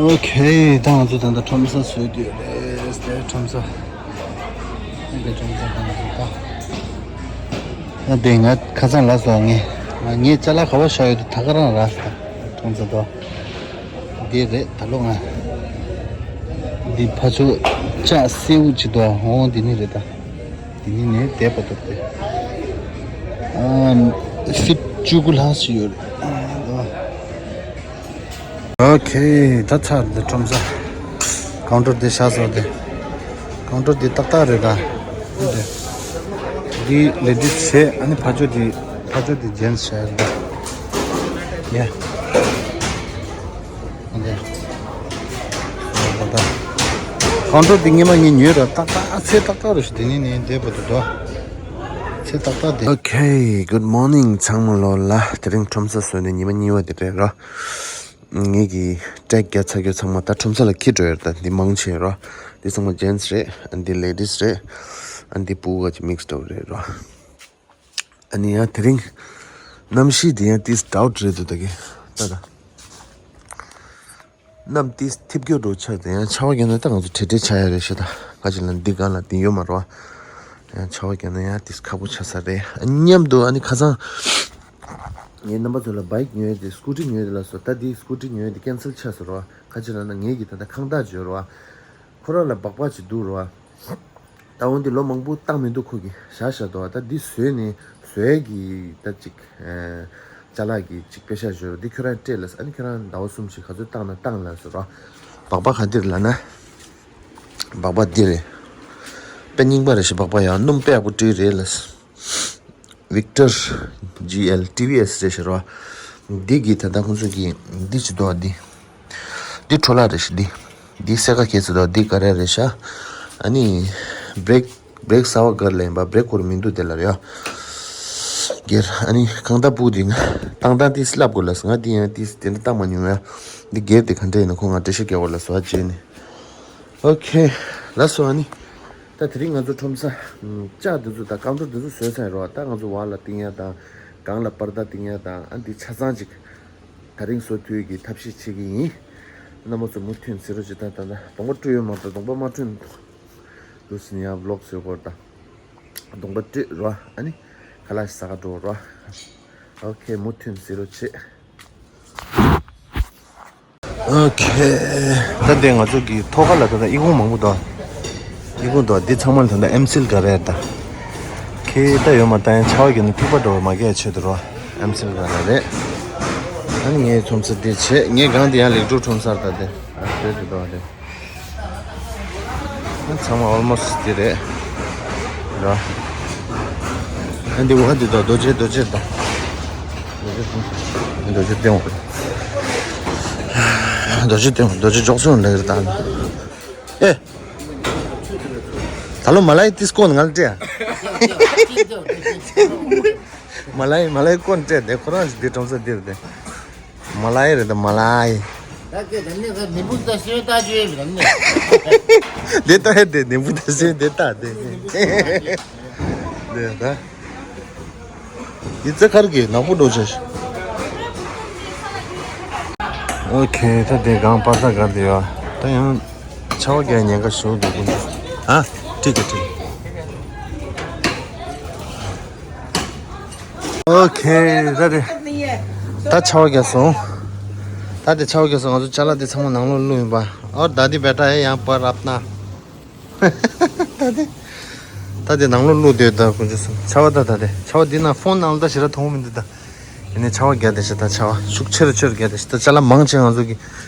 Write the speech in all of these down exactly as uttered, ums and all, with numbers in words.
ཨོ་ཁེ། ད་ང་ཚོ་ད་ལྟ་ཁྲོམ་ས་བཟོས་དུས་རེད་དེ། ཁྲོམ་ས། ཨ་དེ་ཁྲོམ་ས་ད་ང་ཚོ་ད། ཨ་དེ་ང་ཁ་སང་ལ་སོང་ངས། ང་ངས་ཅ་ལག་ག་བ་བཞག་ཡོད་དུ་ད་ག་རང་ར་ཁྲོམ་ས་དོ། འདི་རེད་ད་ལོ་ང་། འདི་ཕ་ཚོ་ལྕགས་སེའུ་ཅི་དོ་འོང་འདི་ནི་རེད་ད། འདི་ནི་ནས་བསྡད་པ་འདུག་སྟེ། ཨ་སིབ་བཅུ་དགུ་ལྷག་ཞིག་ཡོད་རེད། ཨོ་ཁེ། ད་ཚར་འདི་ཁྲོམ་ས། ཀའུན་ཊར་འདི་བཞག་སོང་སྟེ། ཀའུན་ཊར་འདི་ཏག་ཏག་རེད་ད། འདི་ལེ་ཌིས་བྱས། ཨ་ནི་ཕ་ཚོ་འདི་ཕ་ཚོ་འདི་ཇེན་སི་བྱས་རེད་ད། ཡ། ཀའུན་ཊར་འདི་སྔོན་མ་ངས་ཉོས་ར། ཏག་ཏག་ཚེ་ཏག་ཏག་རུ་ཞིག་དེ་ནས་ནས་བསྡད་པ་འདུག་དོ། ཚེ་ཏག་ཏག་དེ། ཨོ་ཁེ། གུཌ་མོར་ནིང་ཚང་མ་ལོ་ལ། དེ་རིང་ཁྲོམ་ས་བཟོས་ནས་ཉི་མ་གཉིས་པ་དེ་རེད་ར། ངེད་ཀྱི་ཊེག་རྒྱག་ཚར་རྒྱུ་ཚང་མ་ད་ཁྲོམ་ས་ལ་འཁྱེར་འགྲོ་ཡོད་ར། ད་འདི་མང་ཆེ་ར། འདི་ཚང་མ་ཇེན་སི་རེད། ཨ་འདི་ལེ་ཌིས་རེད། ཨ་འདི་ཕྲུ་གུ་ག་ཅིག་མིག་སི་འདྲ་བོ་རེད་ར། ཨ་ནི་ཡང་དེ་རིང་གནམ་གཤིས་འདི་ཡང་ཏིས་ཌའུཊ་རེད་འདུག་ད་གི་ད་ད། གནམ་ཏིས་ཐིབས་སྐྱོ་འགྲོ་ཆགས་དེ་ཡང་ཆར་པ་བརྒྱབ་ན་ད་ང་ཚོ་བྲེལ་བྲེལ་ཆགས་ཡ་རེད་ཤག་ད་ཁ་ཅིག་ལ་འདི་སྒང་ལ་འདི་ཡོད་མ་རེད་བ། ཡང་ཆར་པ་བརྒྱབ་ན་ཡང་ཏིས་ཁག་པོ་ཆགས་ས་རེད། ཨ་མཉམ་དུ་ཨ་ནི་ཁ་སང་ངའི་རྣམ་པ་ཚོ་ལ་བྷའིཀ་ཉོས་ཏེ་སྐུ་ཊི་ཉོས་ཏེ་ལ་སོ། ད་འདི་སྐུ་ཊི་ཉོས་ཏེ་ཀེན་སལ་ཆགས་སོང་རེད་བ། ཁ་ཅིག་ལ་ན་ངེད་ཀྱི་ད་ལྟ་ཁང་བདག་ཅིག་ཡོད་རེད་བ། ཁོ་རང་ལ་སྦག་སྦག་ཅིག་འདུག་རེད་བ། ད་འོན་ཏེ་ལོ་མང་པོ་བཏང་མི་འདུག་ཁོ་གིས་བཞག་བཞག་འདུག་ད་འདི་བཟོས་ནས་བཟོས་ཀྱི་ད་ཅིག་ཅ་ལག་གི་ཅིག་པེ་ཤ་བཟོས་འདི་ཁྱོད་རང་སྤྲད་ལ། ཨ་ནི་ཁྱོད་རང་ཟླ་བ་གསུམ་ཞིག་ག་ཚོད་བཏང་ན་བཏང་ལ་ཟེར་རོ། སྦག་སྦག་ག་འདིར་ལ་ན། སྦག་སྦག་འདི་རེད། དཔེ་རྙིང་པ་རེད་ཤག་སྦག་སྦག་ཡང་སྣུམ་དཔེ་ཡག་པོ་བྲིས་རེད་ལ། ཝིག་ཊར་ཇི་ཨེལ་ཊི་ཝི་ཨེས་རེད་ཤག་རོ། འདི་གི་ད་ལྟ་ཁོང་ཚོ་གི་འདི་ཅི་འདུག་འདི། འདི་འཕྲོ་བརླག་རེད་ཤག་འདི། འདི་སེ་ཀ་ཁྱེར་ཚུལ་དང་འདི་ག་རེ་རེད་ཤག་ཨ་ནི་བྷེ་རེག་བྷེ་རེག་གསར་པ་ག་རེ་ལེན་པ། བྷེ་རེག་ཁོར་མི་འདུག་དེ་ལ་རེད་ཡ། སྒེར་ཨ་ནི་ཁང་བདག་སྤུ་འདི་ང་བཏང་སྟངས་ཏིས་ལབ་དགོས་ལ། ང་འདི་ཡང་ཏིས་དེ་འདྲ་བཏང་མ་མྱོང་ཡ། འདི་སྒེར་དེ་ག་འདྲ་ཡིན་ན་ཁོ་ང་འགྲེལ་བཤད་རྒྱག་དགོས་ལ་སོ་ཨ་བྱས་ནས། ཨོ་ཁེ། ལ་སོ་ཨ་ནི། ད་དེ་རིང་ང་ཚོ་ཁྲོམ་ས་ལྕགས་འདི་ཚོ་དང་ཀའུན་ཊར་འདི་ཚོ་བཟོས་ཚར་རོ། ད་ང་ཚོ་བར་ལ་བཏིང་ཡ་དང་སྒང་ལ་པར་ད་བཏིང་ཡ་དང་ཨ་འདི་ཆ་ཚང་ཅིག་ད་རིང་བཟོ་དུས་ཀྱི་ཐབས་ཤེས་བྱེད་ཀྱི་ཡིན། རྣམ་པ་ཚོ་མུ་མཐུད་གཟིགས་རོགས་བྱེད། ད་ད་ད་གདོང་པ་བཀྲུས་ཡོད་མ་རེད། ད་གདོང་པ་མ་བཀྲུས་ན་འདུག་ཟིན་ཡ་ཝི་ལོག་བཟོས་སྐོར་ད་གདོང་པ་བཀྲུས་རོ། ཨ་ནི་ཁ་ལག་ཟ་ག་འགྲོ་རོ། ཨོ་ཁེ། མུ་མཐུད་གཟིགས་རོགས་བྱེད། ཨོ་ཁེ། ད་ལྟའི་ང་ཚོ་གི་ཐོག་ཁ་ལ་ད་ལྟ་ཨི་ཁུང་མང་པོ་འདུག་ཨི་ཁུང་འདུག་འདི་ཚང་མ་ལ་ད་ལྟ་ཨེམ་སིལ་ག་རེ་ད། ཁེ་ད་ཡོད་མ་ད་ཡང་ཆར་པ་བརྒྱབ་ན་ཐིགས་པ་འདྲ་བོ་མ་རྒྱག་ཆེད་དུ་རོ། ཨེམ་སིལ་ག་རེ་རེད། ཨ་ནི་ངའི་ཁྲོམ་ས་འདི་བྱས། ངའི་སྒང་འདི་ཡང་ལེགས་གྲུབ་ཁྲོམ་སར་ད་ལྟའི་ཨ་བོད་དུ་འདུག་རེད། ཚང་མ་ཨོལ་མོ་སི་ཊི་དེ་རེད་ར། ཨ་འདི་འོ་འདི་དང་རྡོ་རྗེ་རྡོ་རྗེ་དང་། རྡོ་རྗེ་སྟེང་རྡོ་རྗེ་སྟེང་འོག་རྡོ་རྗེ་སྟེང་རྡོ་རྗེ་འཇོག་སོང་ལེགས་རེད་ད། ཨེ། ད་ལོ་མ་ལ་ཡི་ཏིས་ཀོན་ང་ལ་སྤྲད། མ་ལ་ཡི་མ་ལ་ཡི་ཀོན་སྤྲད་དེ་ཁོ་རང་འདི་ཁྲོམ་ས་འདིར་དེ། མ་ལ་ཡི་རེད་ད་མ་ལ་ཡི། ད་སྐད་ད་ནི་ད་ནི་བུ་ད་ཤེས་ད་ཅེ་ད་ནི། དེ་ལྟ་ཧེ་དེ་ནི་བུ་ད་ཤེས་དེ་ལྟ་དེ། དེ་ད། ཡི་ཙི་ཁར་གི་ནག་པོ་འགྲོ་ཆེ། ཨོ་ཁེ། ད་དེ་གང་པར་ད་གར་དེ་ཡོད། ད་ཡང་ཆར་པ་རྒྱག་ཉེན་ཁ་ཞུགས་འདུག་གི། ཨ། ཁྲིག་གི་ཁྲིག་ཨོ་ཁེ། ད་དེ་ད་ཆར་པ་རྒྱག་སོང་། ད་དེ་ཆར་པ་རྒྱག་སོང་། ང་ཚོ་ཅ་ལག་དེ་ཚང་མ་ནང་ལོགས་བླུགས་ཡིན་པ། ཨོ་ད་དེ་བེ་ཏྲ་ཡང་པར་རབ་ན། ད་དེ་ད་དེ་ནང་ལོགས་བླུགས་དེ་ད་དཀོན་མཆོག་གསུམ། ཆར་པ་ད་ད་དེ་ཆར་པ་འདི་ན་ཕོན་ནང་ལ་ད་ཞེ་དྲག་མཐོང་མི་འདུག་ད། ཡིན་ནའི་ཆར་པ་རྒྱག་དེ་ཤི། ད་ཆར་པ་ཤུགས་ཆེ་རུ་ཆེ་རུ་རྒྱག་དེ་ཤི། ད་ཅ་ལག་མང་ཆེ་ང་ཚོ་གི་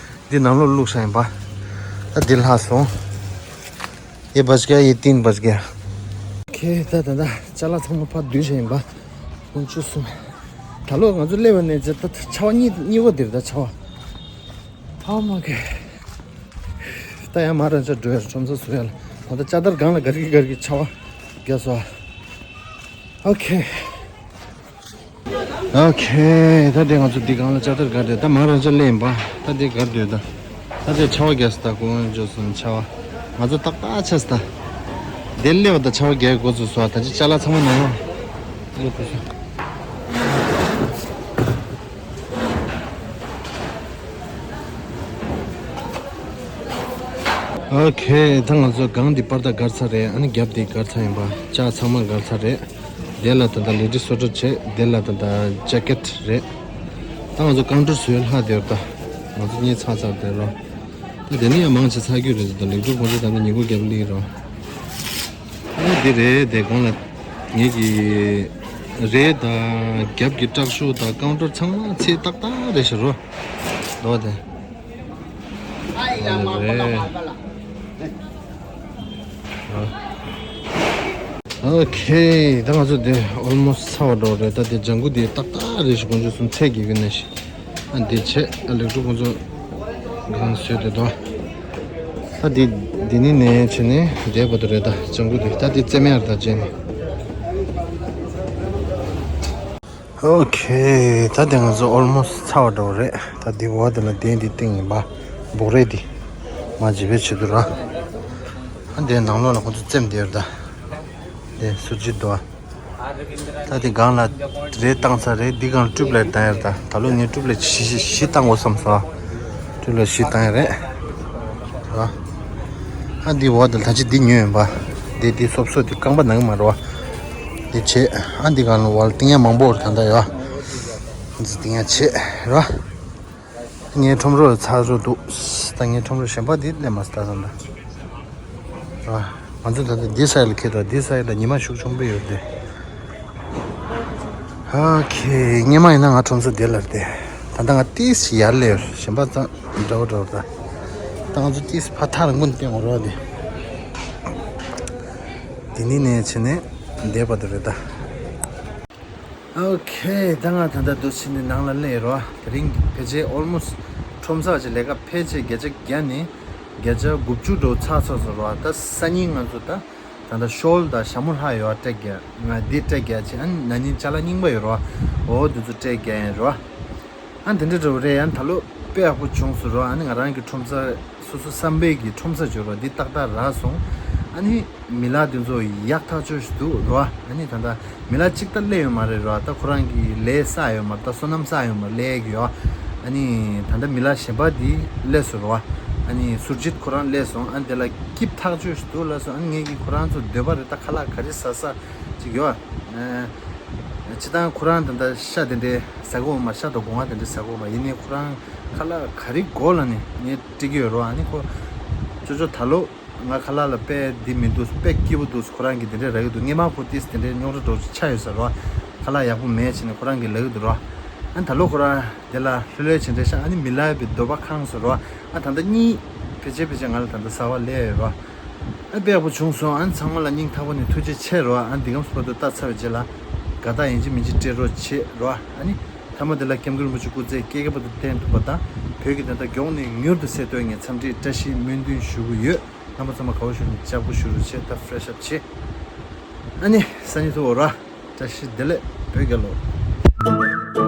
འདི་ནང་ལོགས་བླུགས་ཤག་ཡིན་པ། ད་འདི་ལྷག་སོང་། ཡེ་བཅག་ཡེ་ཏིན་བཅག་ཁེ། ད་ད་ད་ཅ་ལག་ཚང་མ་ཕར་བསྡུས་ཤག་ཡིན་པ། དཀོན་མཆོག་གསུམ། ད་ལོ་ང་ཚོ་སླེབས་པ་ནས་ད་ད་ཆར་པ་གཉིས་གཉིས་པ་འདིར་ད་ཆར་པ། ཨ་མ་ཀེ། ད་ཡང་མ་ར་ཅ་འགྲོ་ཡ་ཁྲོམ་ས་བཟོ་ཡ་ལ། ད་ལྟ་ལྕགས་དར་སྒང་ལ་ག་རི་ག་རི་ཆར་པ་རྒྱག་སོང་། ཨོ་ཁེ། ཨོ་ཁེ། ད་དེ་ང་ཚོ་འདི་སྒང་ལ་ལྕགས་དར་སྒང་དེ་ད་མ་ར་ཅ་སླེབས་ཡིན་པ། ད་དེ་སྒང་དེ་ད། ད་དེ་ཆར་པ་རྒྱག་སོང་། ད་དཀོན་མཆོག་གསུམ་ཆར་པ། ང་ཚོ་ཏག་ཏག་ཆགས་སོང་ད། དེ་སླེབས་པ་ད་ཆར་པ་རྒྱག་འགོ་ཚུགས་སོང་། ད་ཅི་ཅ་ལག་ཚང་མ་ནང་ལོགས་བླུགས་སོང་། ཨོ་ཁེ། ད་ང་ཚོ་སྒང་འདི་པར་ད་སྒར་ཚར་རེད། ཨ་ནི་རྒྱབ་འདི་སྒར་ཚར་ཡིན་པ། ལྕགས་ཚང་མ་སྒར་ཚར་རེད། དེ་ལ་ད་ལྟ་ལེགས་སྒྲིག་བཟོ་གྲྭ་བྱས། དེ་ལ་ད་ལྟ་ཇེ་ཀེཊ་རེད། ད་ང་ཚོ་ཀའུན་ཊར་བཟོས་ལྷག་དེར་ད་ང་ཚོ་གཉིས་ཚར་ཚར་དེ་རོ། ད་དེ་ནས་ཡང་མང་ཆེ་ཚར་རྒྱུ་རེད། ད་ལེགས་གྲུབ་ཁོང་ཚོ་ད་ལྟ་ཉིན་གུང་རྒྱབ་ལི་རོ། ཨ་འདི་རེད། དེ་གོང་ལ་ངེད་ཀྱི་རེད། ད་རྒྱབ་ཀྱི་སྐྲག་ཤུགས་ད་ཀའུན་ཊར་ཚང་མ་ཚད་ཏག་ཏག་རེད་ཤག་རོ། ལོ་དེ། ཨོ་ཁེ། ད་ང་ཚོ་དེ་ཨོལ་མོ་སི་ཚར་བ་འགྲོ་རེད། ད་དེ་ལྗང་གུ་དེ་ཏག་ཏག་རེད་ཤག་དགོངས་ཞུ་སོང་། ཚད་ཀྱི་ཡོད་ནས་ཤི། ཨ་འདི་བྱས། ཨ་ལེགས་གྲུབ་ཁོང་ཚོ་གང་བཟོས་དེ་དོ། ད་འདི་འདི་ནི་ནས་བྱས་ནས་འདས་པ་དེ་རེད། ད་ལྗང་གུ་དེ་ད་འདི་རྩེ་མེ་ཡར་ད་བྱས་ནས། ཨོ་ཁེ། ད་དེ་ང་ཚོ་ཨོལ་མོ་སི་ཚར་བ་འགྲོ་རེད། ད་འདི་འོག་དེ་ལ་དེ་འདི་སྟེང་ཡིན་པ། སྦུག་རེད་འདི། མ་བྱེད་པའི་ཆེད་དུ་ར། ཨ་འདི་ནང་ལོགས་ལ་ཁོང་ཚོ་རྩེམ་དེ་ཡོད་ད། དེ་སུ་ཇི་དོ། ད་དེ་སྒང་ལ་རེད་བཏང་ཚར་རེད། འདི་སྒང་ལ་ཊུབ་ལའེ་ཊི་བཏང་ཡོད་ད། ད་ལོ་ངས་ཊུབ་ལའེ་ཊི་བཞི་བཞི་བཞི་བཏང་དགོས་བསམ་སོང་། ཊུབ་ལའེ་ཊི་བཞི་བཏང་ཡོད་རེད། ར། ཨ་འདི་འོག་དེ་ལ་ད་ཅི་འདི་ཉོས་ཡིན་པ། འདི་འདི་སོབ་སོབ་འདི་རྐང་པ་ནང་མ་རོ། འདི་བྱས། ཨ་འདི་སྒང་ལ་ཝལ་ཏིང་ཡ་མང་པོ་རེད་ད་ལྟ་ཡོད། འདི་ཏིང་ཡ་བྱས་ར། ངའི་ཁྲོམ་རོ་ཚར་རོ་འདུག་ད་ངའི་ཁྲོམ་རོ་གཞན་པ་འདི་སླེབས་མ་སོང་ད་ཙམ་ད། ར། ང་ཚོ་ད་ལྟ་འདི་སའི་ལ་འཁེལ་འགྲོ། འདི་སའི་ལ་ཉི་མ་ཤུགས་ཆུང་པོ་ཡོད་དེ། ཨ་ཁེ། སྔོན་མ་ཡིན་ན་ང་ཁྲོམ་ས་འདི་ལ་རེད་དེ། ད་ལྟ་ང་ཏིས་ཡར་སླེབས་ཡོད། གཞན་པ་ཙང་འདྲ་བོ་འདྲ་བོ་ད། ད་ང་ཚོ་ཏིས་ཕ་ཐག་རིང་པོ་ནས་བསྟན་འོང་རོགས་དེ། དེ་ནི་ནས་བྱས་ནས་འདས་པ་དེ་རེད་ད། ཨོ་ཁེ། ད་ང་ད་ལྟ་འདུག་ཕྱིན་ནས་ནང་ལ་སླེབས་རོ། དེ་རིང་ཕལ་ཆེར་ཨོལ་མོ་སི་ཁྲོམ་ས་ཅིག་ལས་ཀ་ཕལ་ཆེར་བརྒྱ་ཆ་བརྒྱ་ནས་བརྒྱ་ཆ་དགུ་བཅུ་འགྲོ་ཚར་ཚར་སོང་རོ། ད་སང་ཉིན་ང་ཚོ་ད་ད་ལྟ་ཤོལ་དང་ཞྭ་མོ་ལྷག་ཡོད་སྤྲད་རྒྱ། ང་འདི་སྤྲད་རྒྱ་ཆེ། ཨ་ན་ནིང་ཅ་ལག་རྙིང་པ་ཡོད་རོ། འོ་འདི་ཚོ་སྤྲད་རྒྱ་ཡིན་རོ། ཨ་འདི་འདྲ་འགྲོ་རེད། ཨ་ད་ལོ་དཔེ་ཡག་པོ་བྱུང་སོང་རོ། ཨ་ནི་ང་རང་གི་ཁྲོམ་ས་སོ་སོ་བསམ་པའི་གི་ཁྲོམ་ས་བྱོས་རོ། འདི་ཏག་ཏག་རག་སོང་། ཨ་ནི་མི་ལ་འདི་ཚོ་ཡག་ཐག་ཆོད་ཞིག་འདུག་རོ། ཨ་ནི་ད་ལྟ་མི་ལ་གཅིག་ད་སླེབས་ཡོད་མ་རེད་རོ། ད་ཁོ་རང་གི་ལས་བསགས་ཡོད་མ་རེད། ད་སོ་ནམ་བསགས་ཡོད་མ་རེད། སླེབས་ཀྱི་ཡོད། ཨ་ནི་ད་ལྟ་མི་ལ་གཞན་པ་འདི་སླེབས་སོང་རོ། ཨ་ནི་སུར་ཇིད་ཁོ་རང་སླེབས་སོང་། ཨ་ནི་དེ་ལ་སྐྱིད་ཐག་ཆོད་ཞིག་འདུག་ལབ་སོང་། ཨ་ནི་ངེད་ཀྱིས་ཁོ་རང་ཚོ་འདོད་པ་རེད། ད་ཁ་ལག་ག་རེ་ཟ་ས་ཅིག་ཡོད། ཨ། སྤྱིར་བཏང་ཁོ་རང་ད་ལྟ་ཤ་དེ་འདྲའི་ཟ་གི་ཡོད་མ། ཤ་དང་སྒོ་ང་དེ་འདྲ་ཟ་གི་ཡོད་མ། ཡིན་ནའི་ཁོ་རང་ཁ་ལག་ག་རེ་དགོས་ལབ་ནས་ངས་སྤྲད་ཀྱི་ཡོད་རོ། ཨ་ནི་ཁོ་ཅོ་ཅོ་ད་ལོ་ང་ཁ་ལག་ལ་དཔེ་འདི་མི་འདུག་དཔེ་སྐྱིད་པོ་འདུག་ཁོ་རང་གིས་དེ་འདྲས་རག་གི་འདུག་སྔོན་མ་ཁོ་ཏིས་དེ་འདྲའི་རྙོག་དྲ་འདྲ་ཆགས་ཡོད་ས་རོ། ཁ་ལག་ཡག་པོ་མེད་བྱས་ནས་ཁོ་རང་གིས་ལབ་ཀྱི་འདུག་རོ། ཨ་ནི་ད་ལོ་ཁོ་རང་དེ་ལ་ལྷོད་ལྷོད་བྱས་འདྲ་ཤག་ཨ་ནི་མི་ལ་ཡོད་པའི་འདོད་པ་ཁེངས་སོང་རོ། ཨ་ད་ལྟ་གཉིས་ཕལ་ཆེར་ཕལ་ཆེར་ང་ལ་ད་ལྟ་ཟ་བ་སླེབས་ཡོད་རོ། ཨ་དཔེ་ཡག་པོ་བྱུང་སོང་། ཨ་ནི་ཚང་མ་ལ་སྙིང་ཐག་པ་ནས་ཐུགས་རྗེ་ཆེ་རོ། ཨ་ནི་འདི་གམ་སྤོ་ཏོ་ལྟ་ཚར་བའི་རྗེས་ལ་དགའ་རྟགས་ཡིན་གཅིག་མིན་གཅིག་སྤྲད་རོགས་བྱེད་རོ། ཨ་ནི་མཐའ་མ་དེ་ལ་སྐྱབས་མགོན་རིན་པོ་ཆེ་སྐུ་ཚེ་བསྐལ་བརྒྱ་བར་དུ་བརྟན་ཐུབ་པ་དང་། བོད་ཀྱི་བདེན་མཐའ་མགྱོགས་ནས་མྱུར་དུ་གསལ་ཐུབ་ངས་འཚམས་འདྲིའི་བཀྲ་ཤིས་སྨོན་འདུན་ཞུ་གི་ཡོད། རྣམ་པ་ཚང་མ་དགའ་བོ་ཞུ་ནས་ལྕགས་པོ་ཞུ་རོགས་བྱེད། ད་ཕེ་རེ་ཤི་ཨབ་བྱེད། ཨ་ནི་སང་ཉིན་ཐུག་འོ་ར། བཀྲ་ཤིས་བདེ་ལེགས་བོད་རྒྱལ་ལོ།